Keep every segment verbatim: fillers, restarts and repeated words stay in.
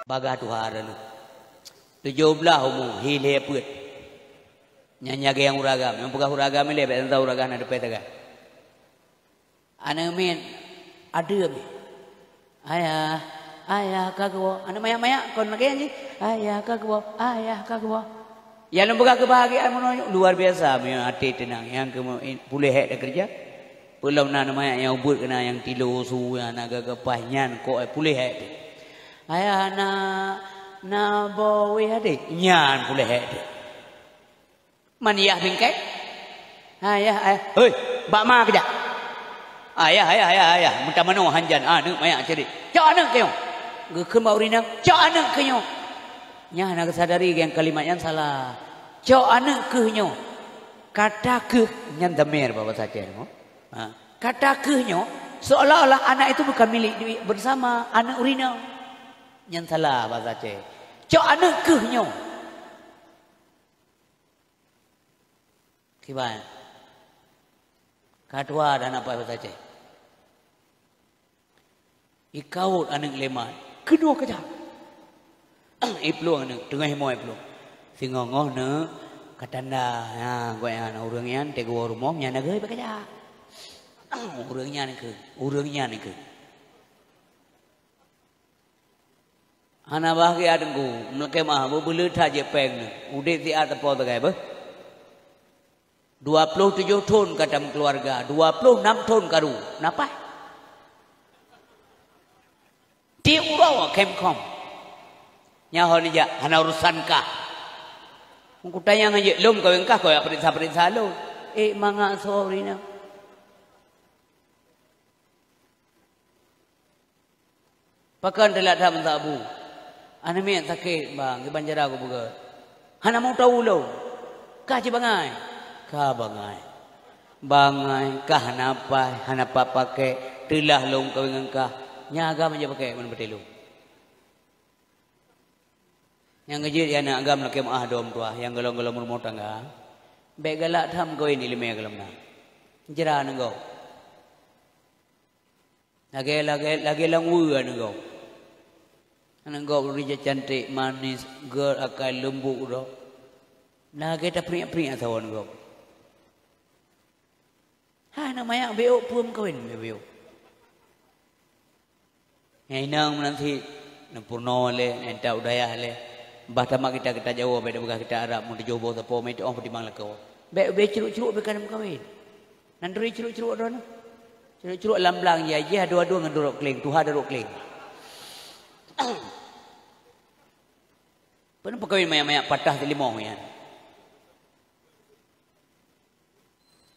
Bagah tuha droeneuh. Tujoh blaih umu, hi lhèe peuet. Nyan lagèe nyang ureueng agam. Nyang peugah ureueng agam ilèe, bèk teuntèe ureueng agam na teupèh sagai. Aneuk miet, adeue miet. "Ayah, ayah ka geuwoe." Aneuk manyak-manyak kon lagèe nyan jih. "Ayah ka geuwoe, ayah ka geuwoe." Nyang lôn peugah keubahgiaan meunoe nyoe luar biasa, meunyoe até teunang, nyang keu puléh hék teukeureuja. Peulom na aneuk manyak nyang ubit keunan nyang tilo su nyan na geukeupah nyan kok puléh hék teuh. "Ayah na, na boh wéh até." Nyan puléh hék teuh. Man yah bingkai? "Ayah, ayah." "Hei, bak ma keujak." "Ayah, ayah, ayah, ayah." Meutamanoe hanjan aneuk manyak cit. "Cok aneuk keuh nyoe." Geukheun bak ureueng inong, "Cok aneuk keuh nyoe." Nyan hana geusadari nyang kalimat nyan salah. "Cok aneuk keuh nyoe." Kata keuh nyan dhamir bak bahasa Aceh nyoe. Ha. Kata keuh nyoe seolah-olah anak itu bukan milik bersama aneuk ureueng inong. Nyan salah bahasa Aceh. "Cok aneuk keuh nyoe." Kiban. Ka tuha dah na paih bahasa Aceh. Ikawot aneuk lé mat. "Keunoe keujak." Iplueng aneuk, teungoh imoe iplueng. "Singoh-ngoh neuk, ka tanda." Ha, gobnyan ureueng nyan teuk geuwoe rumoh, nyan na geuh bèk keujak. Ureueng nyan keuh, ureueng nyan keuh. Hana bahgia teungku, meulakèe meu'ah, beubeuleut that jeuet péng neuh. Udép siat sapo sagai beuh. Dua ploh tujoh thon ka tameukeuluwarga, dua ploh nam thon karu. Na paih? Tiep uroe khém-khom. Nyan ho neujak, hana urosan kah. Meukutanyong han jeuet lom kawén kah, kau jak peuriksa-peuriksa lom. Ék mangat soe ureueng inong. Pakon teulat that meusabu? Aneuk miet sakét, bang, kiban cara kupeugah. Hana meu tahu lôn. Kah cit bangai? Ka bangai. Bangai, kah hana paih, hana pat pakèk, teulah lôn kawén ngon kah. Nyan agam jak pakèk ngon batèe lôn. Nyang geujeuet ya aneuk agam lakèe meu'ah dom tuah nyang gohlom-gohlom rumoh tangga. Bèk galak that meukawen ileumèe gohlom na. Jra aneuk gob. Lagèe, lagèe, lagèe lam weue aneuk gob. Aneuk gob rijak cantik, manis, gèt, akai leumbut droe. Lagèe tapriek-priek sawoe aneuk gob. Hai aneuk manyak beuôk peue meukawen beuôk. Nyang inong meunan cit, neupeurunoe lé, neutap u dayah lé. Bah tamat kitab-kitab Jawoe, bèk tapeugah kitab Arab, meutujoh boh sapo, meutuoh peutimang lakoe. Bèk ubé crok-crok bèk ka meukawen. Nan turi crok-crok droeneuh. Crok-crok lam blang ya, jih adu-adu ngon durok kleng, tuha durok kleng. Peue peukawen manyak-manyak patah teulimong nyan.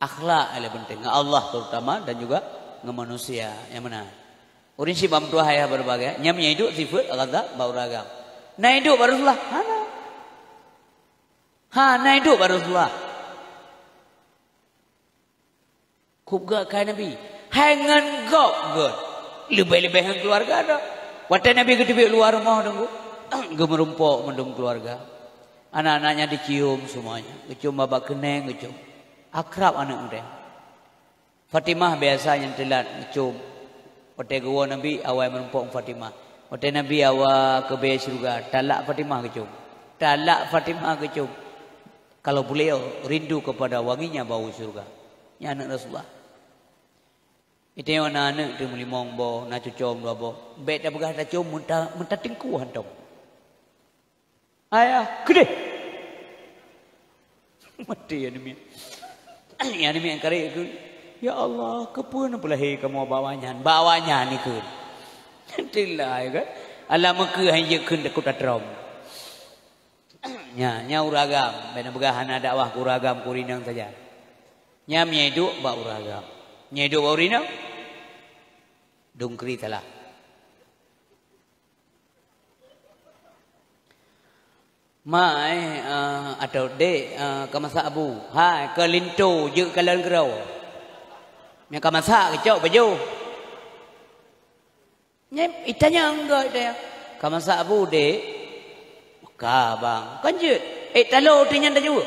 Akhlak ilèe penting ngon Allah terutama dan juga ngon manusia nyang meunan. Ureueng syiek bak meutuah ayah baroe bagèe, nyan meunyo iduek sifeuet ghadab bak ureueng agam. Na iduek bak Rasulullah? Hana. Hana iduek bak Rasulullah. Kub gèt keu Nabi. Hai ngon gob gèt. Leubeh-leubeh ngon keuluwarga droe. Watèe Nabi geuteubiet luwa rumoh teungku, geumeurumpok mandum keuluwarga. Anak-anaknya dicium semuanya. Geucium babah keuneng, geucium. Akrab aneuk muda. Fatimah biasa nyang teulat geucium. Watèe geuwoe Nabi awai meurumpok ngon Fatimah. Watèe Nabi awai keu bèe syeuruga, talak Fatimah geucium. Talak Fatimah geucium. Kalau beliau rindu kepada wanginya bau syeuruga. Nyan aneuk Rasulullah. Iteuh na aneuk teumeulimong boh, na cucom dua boh. Bèk tapeugah tacom, meuta-, meutateuingku hantom. Ayah, keudeh! Maté aneuk miet. Aneuk miet karek kheun, "Ya Allah, keupeue neupeulahé kamoe bak awaknyan?" Bak awaknyan ikheun. Teulah, ya kan? Alah meukeue han jeuet kheun takot atrom. Nya, nya ureueng agam. Bèk neupeugah hana dakwah keu ureueng agam, keu ureueng inong saja. Nya meunyo iduek bak ureueng agam. Meunyo iduek bak ureueng inong, dum kri salah. Mak, eh, ah, atau dek, ah, ka masak abu. Hai, keu linto jeuet kalon keudroe. Nyang ka masak geucok bajôh. Nyan itanyong gob, itanyong. Ka masak abu, dek? Ka, bang. Kon jeuet. Eh, talo teuh nyan tajok.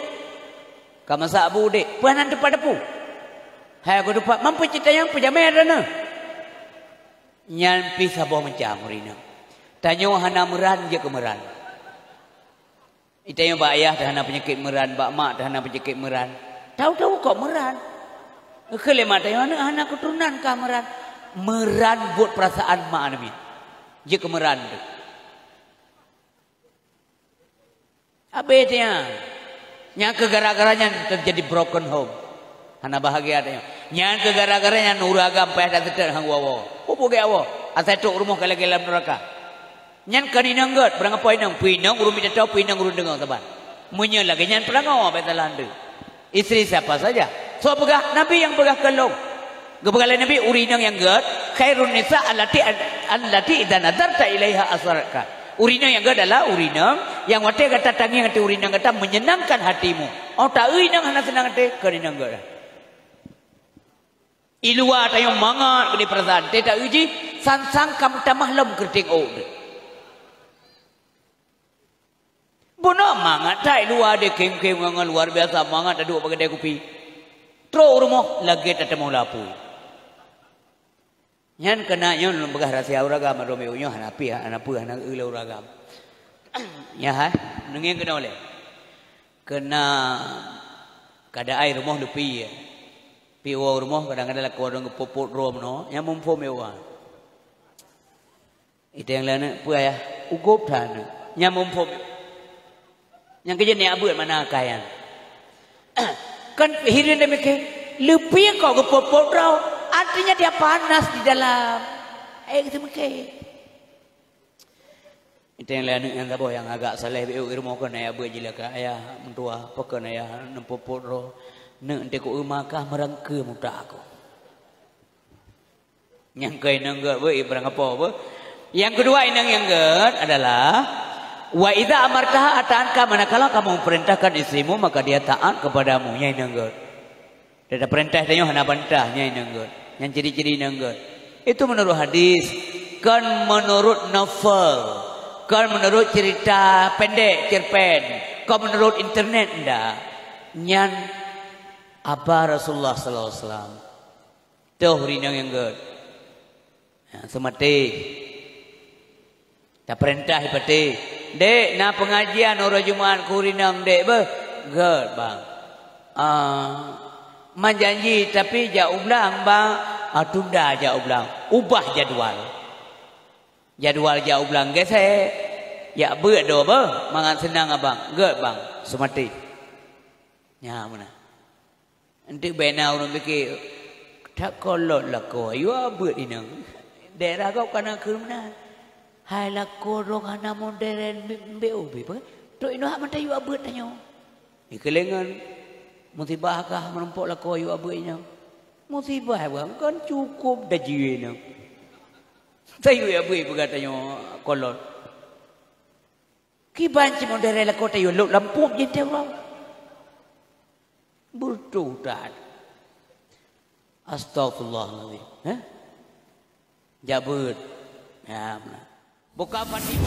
Ka masak abu, dek. Peue hana teupat apu? Hai, ku teupat. Mampu cit tanyong peujamé droeneuh. Nyan pih saboh macam ureueng inong. Tanyoe hana meuran, jeuet keu meuran. Tanyoe bak ayah teuh hana peunyakét meuran, bak mak teuh hana peunyakét meuran. Tahu-tahu kok meuran. Keu lé mak tanyoe, aneuk hana keuturonan ka meuran. Meuran buet peurasaan mak aneuk miet. Jeuet keu meuran teuh. Habéh nyan. Nyan keuh gara-gara nyan teujadi broken home. Hana bahagia tanyoe. Nyan keuh gara-gara nyan ureueng agam payah that seutôt han woe-woe. Peue gét woe? Asai trok rumoh ka lagèe lam neuraka. Nyan kon inong gét, beurangkapeue inong, peue inong ureueng miet tatô, peue inong ureueng deungoe saban. Meunyoe lagèe nyan peulangoe, bèk salah teuh. Istri siapa saja. Soe peugah? Nabi nyang peugah keu lôn. Geupeugah lé Nabi, ureueng inong nyang gét, khairun nisa allati, allati idza nazarta ilaiha asarratka. Ureueng inong nyang gét adalah ureueng inong nyang watèe gata tangieng ateueh ureueng inong gata menyenangkan hatimu. Oh, ta eu inong hana seunang até, kon inong gét. I luwa tanyoe mangat keudéh peurasaan, teuh ta eu jih, sang-sang ka meutamah lom keureuteng ôk teuh. Bunoe mangat that i luwa deh, khém-khém ngon luar biasa mangat, taduek bak keudè kupi. Trok u rumoh lagèe tatamong lapui. Nyan keunan nyoe lôn peugah rahsia ureueng agam, mandum nyoe hana pih, hana peue, hana eu lé ureueng agam. Nyan hai, neungieng keunoe lé. Keunan kada ai rumoh leupie. Pih woe u rumoh kadang-kadang lakoe ureueng geupot-pot droe meunoe, nyan muphom meuwah. Itong lé aneuk, "Peue ayah?" "U gop that aneuk." Nyan muphom. Nyang keujeuet neujak beuet mana akai nyan. Kan hireuen deumikian, leupie kok geupot-pot droe, artinya dia panas di dalam. Eh, geuteumikian. Itong lé aneuk nyang saboh nyang agak saleh, beu i rumoh keunan jak beuet jih lé keu ayah meutuwah, pakon ayah neupot-pot droe. Neuk, teuh ku eu makah meurangkeue muta ku. Nyang keu inong gét, beu, ibrang apo, beu. Nyang keudua inong nyang gét adalah, "Wa idza amartaha ata'atka," manakala kamu perintahkan istrimu, maka dia taat kepadamu. Nyan inong gét. Dia tapeurintah tanyoe hana bantah, nyan inong gét. Nyan ciri-ciri inong gét. Itu menurut hadis, kon menurut novel, kon menurut cerita pendek, cerpen, kon menurut internet, ndak. Nyan haba Rasulullah sallallahu alaihi wasallam. Toh ureueng inong nyang gét. Ha, seumaté. Tapeurintah ipaté. "Dek, na peungajian uroe Jumat keu ureueng inong, Dek, beuh?" "Gét, Bang." "Ah, meujanji, tapi jak u blang, Bang." "Ah, tunda jak u blang." Ubah jadwal. Jadwal jak u blang geusée. "Jak beuet dua beuh, mangat seunang Abang." "Gét, Bang." Seumaté. Nyan meunan. Eunteuk bèk na ureueng pike, "That kolot lakoe, yue beuet inong." Daerah gob ka na keuh meunan. "Hai lakoe droe hana modern, mbek ubé peh. Trok inong hak mantong yue beuet tanyoe." Ikeulengan, musibah kah meurumpok lakoe yue beuet inong. Musibah bukan cukup dah jiwe inong. Tayue beuet peugah tanyoe kolot. Kiban cit modern lakoe tayue lop lam pup jih teuh. Beutôi that. Astagfirullahalazim. Heh? Jak beuet. Ya, beuna. Buka pati.